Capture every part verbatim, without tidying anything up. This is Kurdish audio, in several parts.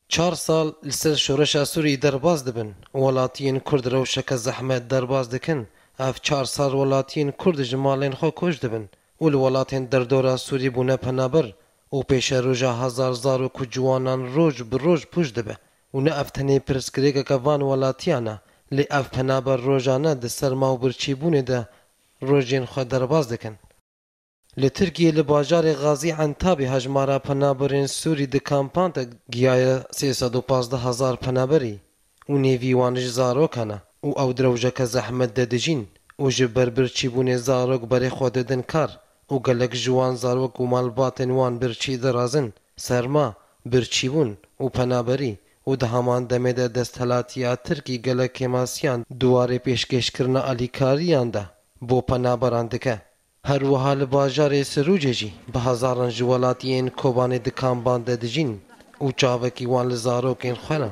Çar sal li ser şoreşa Sûrî derbas dibin. Welatiyên Kurd rewşeke zehmet derbas dikin. Ev çar sal welatiyên Kurd ji malên xwe koç dibin û li welatên derdora Sûrî bûne penaber û pêşeroja hezar zarok û ciwanan roj bi roj pûç dibe. Û ne ev tenê pirsgirêkeke van welatiyan e, lê ev penaber rojane di serma û birçîbûnê de rojên xwe derbas dikin. Li Tirkiyê li bajarê Gazî Entabê hejmara penaberên Sûrî di kampan de gihaye sê sed û pazdeh hezar penaberî û nêvî wan ji zarokan e û ew di rewjeke zehmet de dijîn û ji ber birçîbûnê zarok berê xwe didin kar û gelek ji wan zarok û malbatên wan birçî dirazin, serma, birçîbûn û penaberî û di heman demê de desthilatiya Tirkî gelek kêmasiyan di warê pêşkêşkirina alîkariyan de bo penaberan dike. Her wiha li bajarê Sirûcê jî bi hezaran ji welatiyên Kobanê di kamban de dijîn û çavekî wan li zarokên xwe ne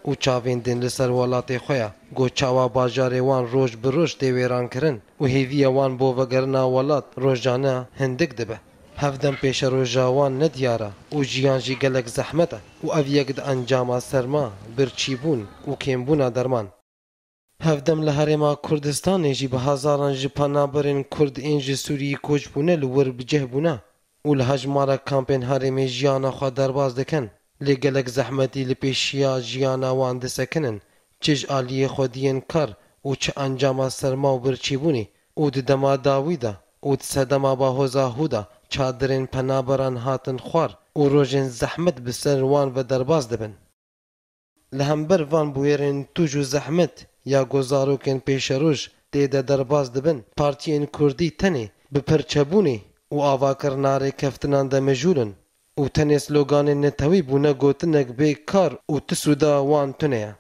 û çavên din li ser welatê xwe ye, ku çawa bajarê wan roj bi roj tê wêrankirin û hêviya wan bo vegerina welat rojane hindik dibe. Hevdem pêşeroja wan nediyar e û jiyan jî gelek zehmet e û ev yek di encama serma, birçîbûn û kêmbûna derman. Hevdem li Herêma Kurdistanê jî bi hezaran ji penaberên Kurd ên ji Sûriyê koç bûne li wir bi cih bûne û li hejmara kampên herêmê jiyana xwe derbas dikin. Lê gelek zehmetî li pêşiya jiyana wan disekinin, çi ji aliyê xwediyên kar û çi encama serma û birçîbûnê û di dema dawî de û di sedema Bahoza Hû de çadirên penaberan hatin xwar û rojên zehmet bi ser wan ve derbas dibin. Li hember van bûyerên tûj û zehmet ya ku zarokên pêşeroj tê de derbas dibin, partiyên kurdî tenê bi perçebûnê û avakirina rêkeftinan de mijûl in û tenê sloganên netewî bûne gotinek bê kar û ti sûda wan tune ye.